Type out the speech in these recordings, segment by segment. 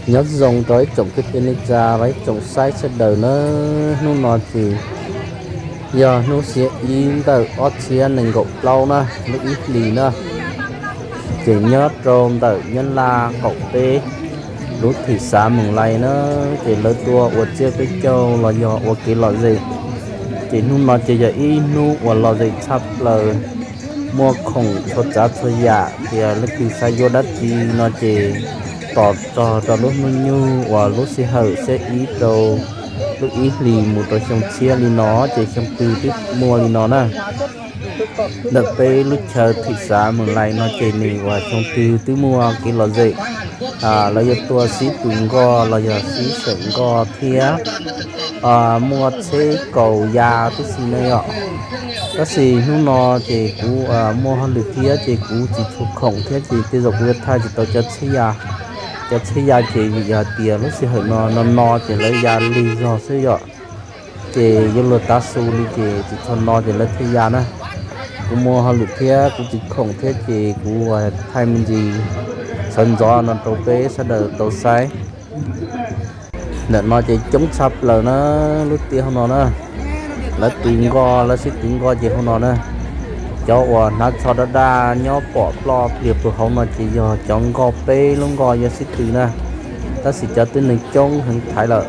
Nyob zoo rau ib tsoom kwv tij neej tsa los ib tsoom saib sawv daws na. Hnub no ces yog hnub xiab ib ntawm ob txhiab nees nkaum plaub na, lub ib hlis na. Ces nyob rau ntawm Nyab Laj qaum teb, lub thim xav Moos Lais na, ces lawv tuaj ua tsiab peb caug los yog ua kev lom zem. Ces hnub no ces yog ib hnub uas lom zem tshaj plaws, muaj khoom txhua tsav txhua yam, tias leej twg xav yuav dab tsi no ces tos txog rau lub hnub nyoog uas lub sij hawm xiab ib rau lub ib hlis mus rau xyoo tshiab li no, ces xyoo twg twb muaj li no na. Ntawm peb lub chaw thim xav Moos Lais no ces nws uas xyoo twg twb muaj kev lom zem. Lawv yuav tuaj sib tw nkoj los yog sib xeem nkoj thiab muaj tsheb kaus ya tib si na yom. Tab sis hnub no ces kuv muaj hauj lwm thiab ces kuv tsis tshua khoom thiab ces tej zaum kuv yuav thaij tsis tau cov tsheb ya. Cov tsheb ya ces vim yog hais tias lub sij hawm no no no ces lawv ya lig zog xwb yom. Ces yuav luag tav su li ces tsis tshua no ces lawv thiaj ya na. Kuv muaj hauj lwm thiab kuv tsis khoom thiab ces kuv thaij me ntsis sawv ntxov no rau peb sawv daws tau saib. Ntawm no ces coob tshaj plaws na, lub tiaj hauv no na. Lawv tw nkoj, lawv sib tw nkoj ces hauv no na. Cov uas hnav tsho daj daj nyob pom ploj pliag puag hauv no ces yog cov nkoj, peb lub nkoj yuav sib tw na. Tab sis cov tib neeg coob heev thaiv lawm.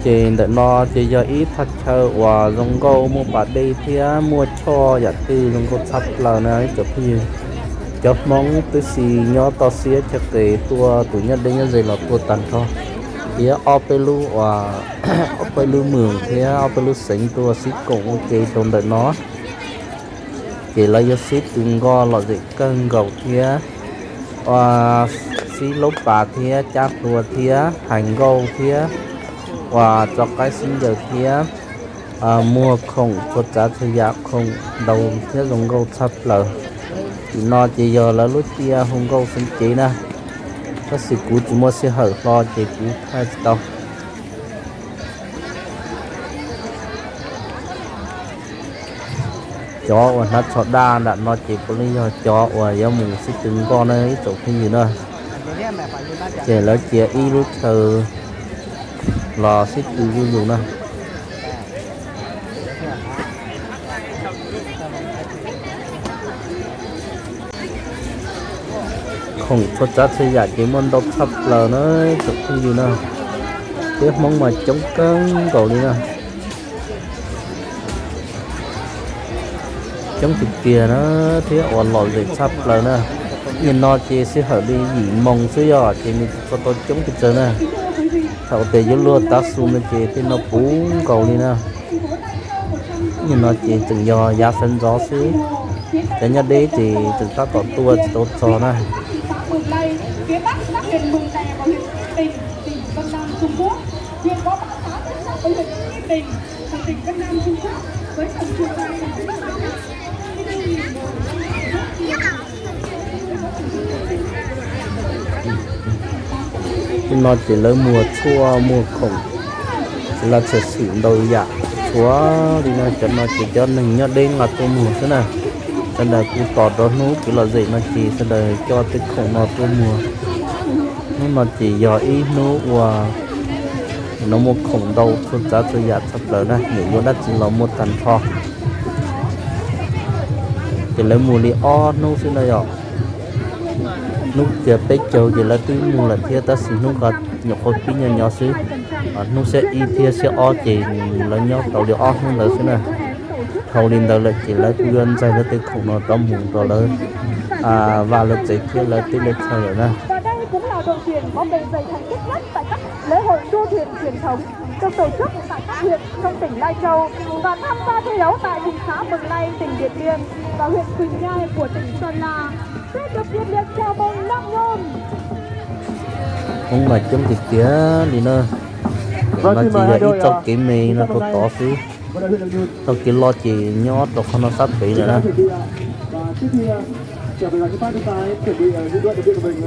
Ces ntawm no ces yog ib thaj chaw uas zoo nkauj, muaj pas dej thiab muaj choj yam twg zoo nkauj tshaj plaws na ib tsoom phooj ywg. Cov Hmoob tib si nyob toj siab chaw qes tuaj, tus nyob deb nyob ze los tuaj tag nrho, thiab ob peb lub, ob peb lub moos thiab ob peb lub xeev tuaj sib koom ua ke rau ntawm no. Ces lawv yuav sib tw nkoj lom zem kawg nkaus thiab sib laub pas thiab cab plhuav thiab hais nkauj thiab uas tso qaib sib ncaws thiab muag khoom txhua tsav txhua yam, khoom ntau thiab zoo nkauj tshaj plaws. Tim no ces yog lawv lub tiaj hu nkauj xeev cev na, tab sis kuv tsis muaj sij hawm hlo ces kuv thaij tsis tau. Cov uas hnav tsho daj nram no ces puav leej yog cov uas yuav mus sib tw nkoj na ib tsoom phooj ywg na. Ces lawv cia ib lub chaw los sib tw zuj zus na. Khoom txhua tsav txhua yam ces muaj ntau tshaj plaws na ib tsoom phooj ywg na. Peb Hmoob mas coob kawg nkaus li na. Coob tiag tiag na, thiab uas lom zem tshaj plaws na. Nim no ces sij hawm li yim moos xwb yog ces nws tsis tshua tau coob pes tsawg na. Thaum tias yuav luag tav su no ces tej no puv nkaus li na. Nim no ces tseem yog yav sawv ntxov xwb, cov nyob deb ces tseem tab tom tuaj tsis tau txog na. Tej no ces lawv muag tshuaj muag khoom, lawv tshwm sim ntau yam tshuav li no. Cov no ces cov neeg nyob deb nqa tuaj muag xwb na. Sawv daws kuj tos rau hnub kev lom zem no ces sawv daws coj tej khoom no tuaj muag. Hnub no ces yog ib hnub uas no muaj khoom ntau txhua tsav txhua yam tshaj plaws na, nyiam yuav dab tsi los muaj tag nrho. Ces lawv mus li ob hnub xwb na yom. Hnub tias peb caug ces lawv twb mus lawm thiab, tab sis hnub ko nyuam qhuav pib nyob nyob xwb. Hnub xiab ib thiab xiab ob ces lawv nyob tau li ob hnub ntawd xwb na. Dhau li ntawd lawm ces lawv kuj yuav ntxais lawv tej khoom no rov mus rau lawv vaj lawv tsev thiab lawv teb lawv chaw lawm na. Và đây cũng là đội tuyển có bề dày thành tích nhất tại các lễ hội đua thuyền truyền thống được tổ chức tại các huyện trong tỉnh Lai Châu và tham gia thi đấu tại thị xã Mường Lay, tỉnh Điện Biên và huyện Quỳnh Nhai của tỉnh Sơn La. Xin được nhiệt liệt chào mừng Nam Nhôn. Hmoob mas coob tiag tiag li na. No ces yog ib txoj kev me no rau tod xwb. Txoj kev loj ces nyob rau qhov no sab pem lawm na.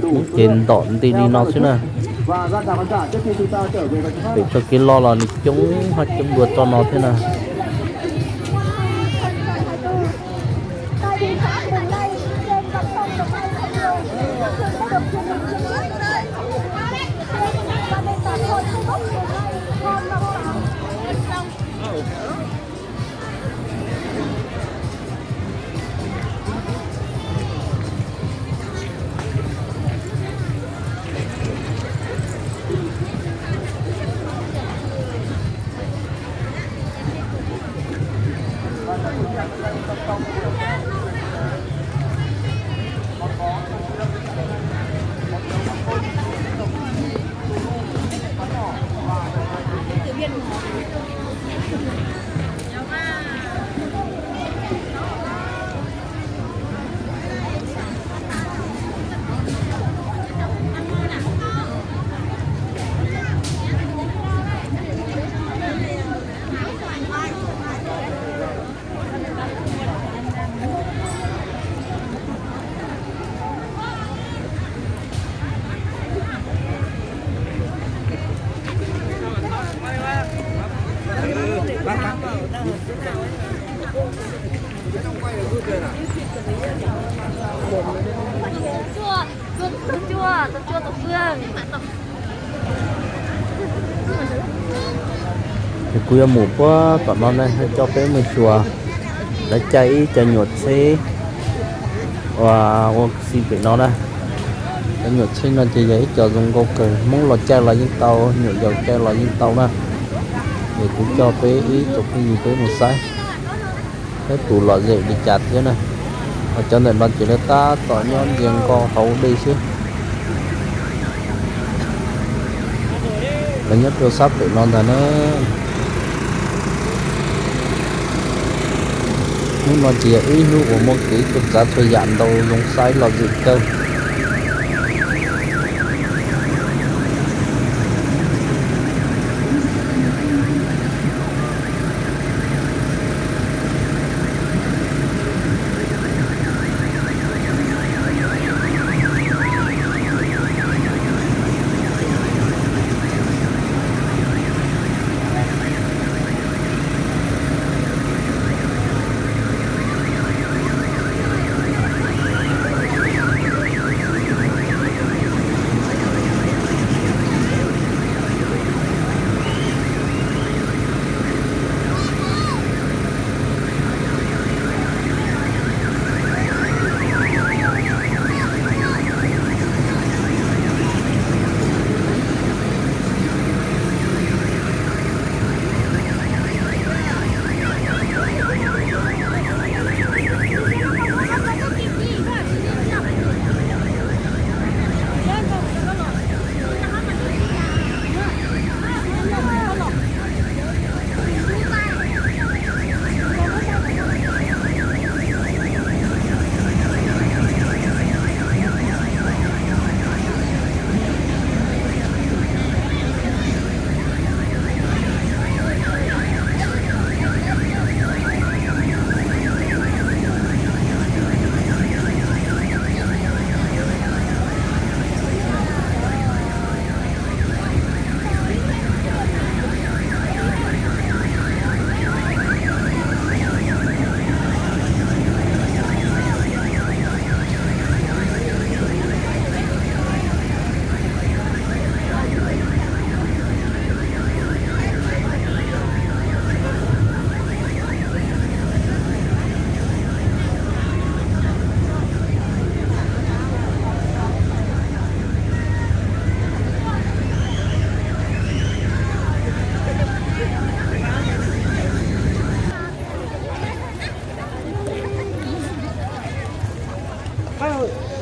Hmoob ces ntom nti li no xwb na. Pem txoj kev loj los nws coob hab coob dua txoj no thiab na. Tại thị xã Mường Lay, trên dòng sông Đồng Nai Thanh Liêu, những người đã được truyền hình trực Ces kuv yuav mus puag tom no ne, coj peb mus xyuas lawv caij ib co nyuam tsheb uas ua si pem no na. Cov nyuam tsheb no ces yog ib co zoo nkauj kawg, Hmoob los caij los yeej tau, nyuam yaus caij los yeej tau na. Ces kuv coj peb ib tsoom phooj ywg peb mus saib saib puas lom zem li cas thiab na. Ho cov ntawm no ces lawv tab tom nyob ntsia nkoj hauv dej xwb. Lawv nyob rau sab pem no ntag na. Hnub no ces yog ib hnub uas muaj kev txhua tsav txhua yam ntau zoo saib lom zem kawg.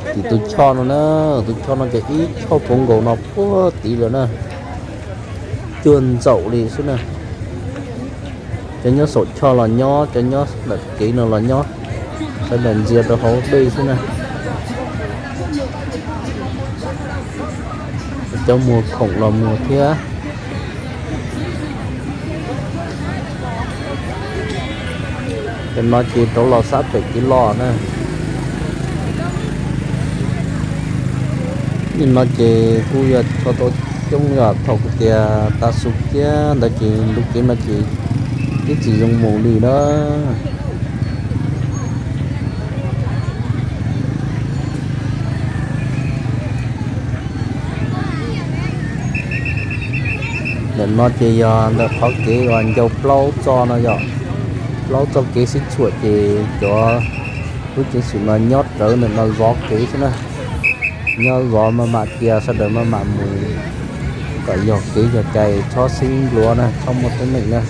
Tim tus choj no na, tus choj no ces ib choj puv nkaus no puag tid lawm na, cuag ntsaum li xwb na. Cov nyob saum choj los nyob, cov nyob ntawm kev no los nyob, sawv daws ntsia rau hauv dej xwb na. Cov muag khoom los muag thiab. Cov no ces rov los sab pem kev los na. Nim no ces kuj yog tshuav tau coob, yog thaum kuv tias tav su kiag ntawd ces lub kev no ces twb tsis zoo mus li na. Ntawm no ces yog ntawm qhov kev uas ncau plaub txoj no yom, plaub txoj kev sib tshuam ces cov tub ceev xwm mas nyob rawv ntawm no zov kev xwb na, nyob zov maj mam cia sawv daws maj mam mus kom yog kev yog cai, txhob sib nplua na, txhob muaj teeb meem na.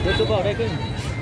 Tus pom dai kawg.